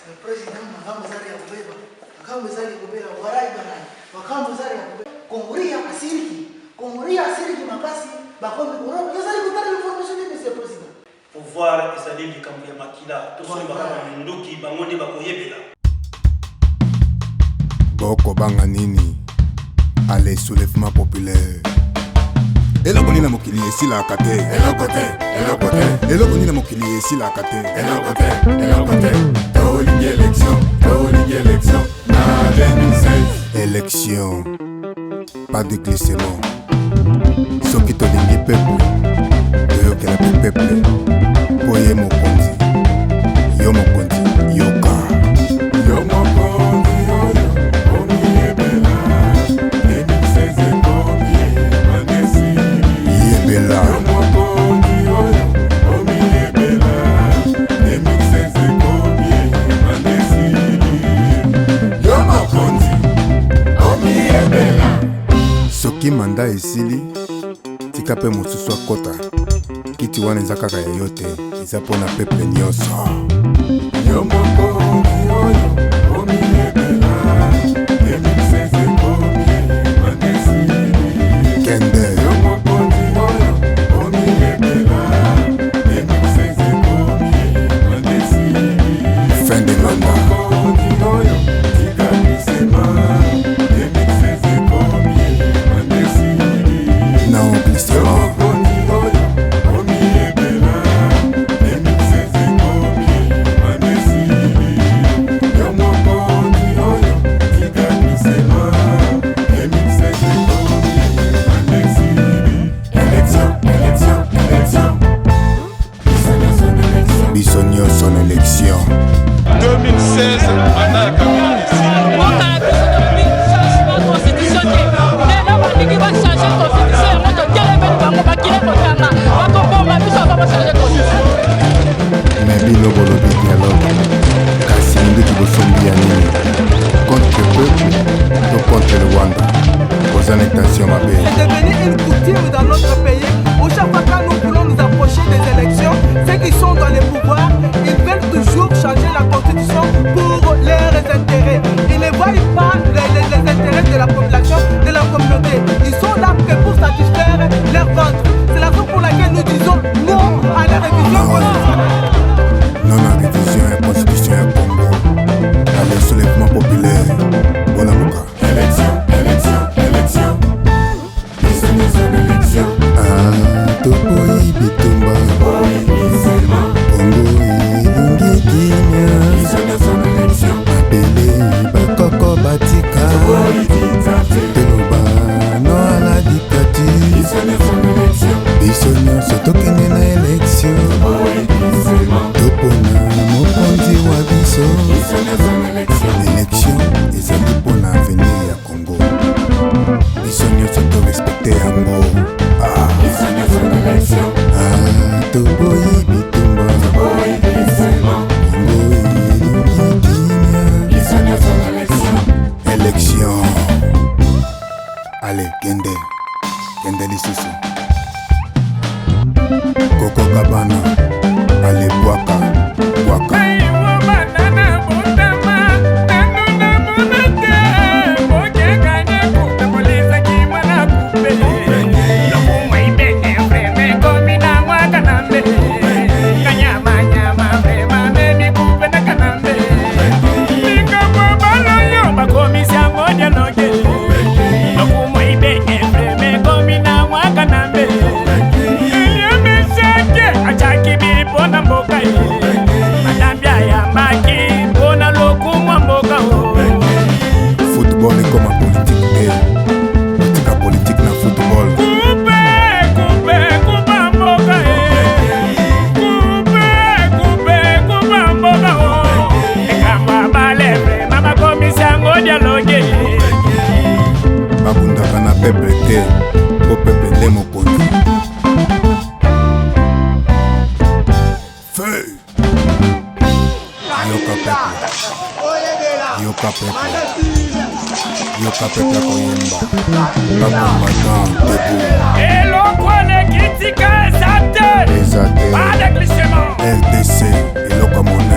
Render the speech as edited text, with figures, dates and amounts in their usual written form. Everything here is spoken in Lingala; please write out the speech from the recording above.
Le président, makambo ezali ya kobeba, makambo ezali kobeba, warai barai, makambo ezali ya kobeba. Kongoria asiliki, Kongoria asiliki makasi, bakomi koroba. Ezali kotala information nini, monsieur le président? Pouvoir ezali likambo ya makila, tosomba kaka minduki, bango nde bakoyebela. Boko banga nini? Allez, soulèvement populaire. Eloko nini na mokili esilaka te? Eloko te, eloko te. Eloko nini na mokili esilaka te? Eloko te, eloko te. Tolingi élection, tolingi élection na 2016. Élection, pas de glissement. Soki tolingi peuple, toyokela mpe peuple mpo ye mokonzi. Yo mokonzi, yoka. Yo mokonzi oyo omiyebela, 2016 ekomi manesi. Yebela. Yo mokonzi oyo omiyebela, 2016 ekomi manesi. Yo mokonzi omiyebela. Soki manda esili, tika mpe mosusu akota. Kiti wana eza kaka ya yo te, eza mpo na peuple nyonso. Yo mokonzi oyo omiyebela, 2016 ekomi manda esili. Kende. Yo mokonzi oyo omiyebela, 2016 ekomi manda esili. Fin de mandat. Mokonzi oyo tika bisema, 2016 ekomi manda esili. Non glissement. Mokonzi oyo omiyebela, 2016 ekomi manda esili. Yo mokonzi oyo tika bisema, 2016 ekomi manda esili. Élection, élection, élection. Biso nyonso na élection. Biso nyonso na élection. 2016, mandat ya Kabila esili. Mboka na biso tolobi changement constitution te. Lelo balingi bachange constitution yango, totelemeli bango, bakile kotanga, bakoboma biso ava bachange constitution. Me bino bolobi dialogue, kasi minduki bosombi ya nini? Contre peuple to contre le Rwanda? Boza na intention mabe. C'est devenu une coutume dans notre pays où chaque fois quand nous voulons nous approcher des élections, ceux qui sont dans le pouvoir, ils veulent toujours changer la constitution pour leurs intérêts. Ils ne voient pas les intérêts de la population, de la communauté. Ils sont là que pour satisfaire leur ventre. C'est la raison pour laquelle nous disons non à la révision constitutionnelle. Non na révision ya constitution ya Congo. Allez, soulèvement populaire, bolamuka. Élection, élection, élection. Biso nyonso na élection. Ah, toboyi bitumba. Kongo elingi kimia. Mabele bakoko batika, toloba non à la dictature. Biso nyonso tokende na élection, topona mokonzi wa biso. Élection ezali mpona avenir ya Congo, biso nyonso torespecte yango. Ah. Ah, toboyi bitumba. Kongo elingi kimia. Élection, allez, kende, kende lisusu. Kokoka bana, allez, bwaka, bwaka. Football ekoma politike te, kotika politike na football. Coupe, coupe, coupe mboka e. Coupe, coupe, coupe mboka o. Ekamba balevre, mama komisi yango dialogue. Babundaka na peuple te, po peuple nde mokonzi. Feu, yoka peuple, yoka peuple, yoka peuple akoyemba. Bacombattant debout. Eloko eleki tika eza te. Eza te. Pas de glissement. RDC, eloko ya monene.